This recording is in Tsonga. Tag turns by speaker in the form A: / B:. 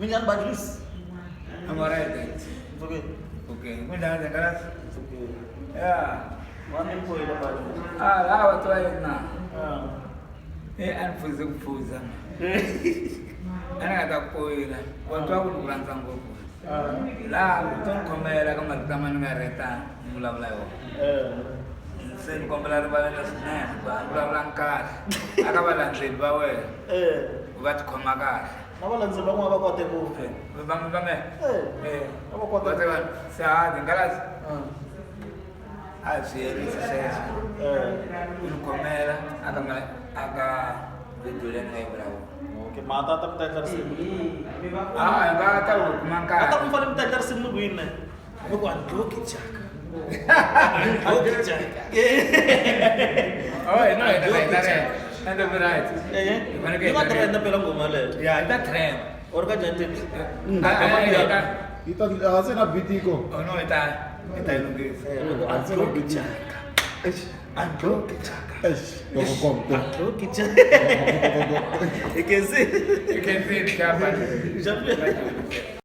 A: Minjhani Bajlis?
B: I'm alright, thanks.
A: Mpfukeni.
B: Okay, kunjani Ngalasi?
A: Mpfukeni.
B: Yeah.
A: Wa mi mpfukile Bajlis.
B: Ah, la watu wa yena.
A: Ah.
B: Eh, a ni pfuze ku pfuza. A ni nga ta ku poyila. Wa twa ku ni ku rhandza ngopfu.
A: Ah.
B: Laha u to ni khomela ka marito lama ni nga rheta ni vulavula hi wona.
A: Eh.
B: Se ni kombela rivalelo swinene hikuva a ni vulavulanga kahle. Aka valandzeli va wena
A: Eh.
B: va tikhoma kahle.
A: Na valandzeli van'wana va kote ku.
B: Va va me.
A: Eh.
B: Eh.
A: Va va kota.
B: Va tiva se ha Ngalasi.
A: Ah.
B: A hi swi herisi sweswo.
A: Eh.
B: Ku ni khomela aka aka video leyi ni nga yi vulavula.
A: Okay, ma ta ta mi ta endla risimu.
B: Ah, hi nga ta ku kuma
A: A ta ku
B: nkarhi.
A: mi fanele mi ta endla risimu ni ku yini ne? Mi ku andloki jaka. Andloki jaka.
B: Oh, no, hi ta hi ta and be right.
A: Eh.
B: Hi fanekele
A: Yi
B: hi
A: nga
B: ta
A: trend phela nghoma leyo.
B: Ya, yi ta trend.
A: Or ka njhani James?
B: Ah, ah, hi ta
C: Yi ta a se na beat yi kona.
B: Oh no, hi ta yi lunghisa.
A: Eh, mi ku andloki jaka. Andloki jaka.
C: Eish, go go go.
A: Andloki jaka. Hi khensi.
B: You can see it, Shapa.
A: Jamile.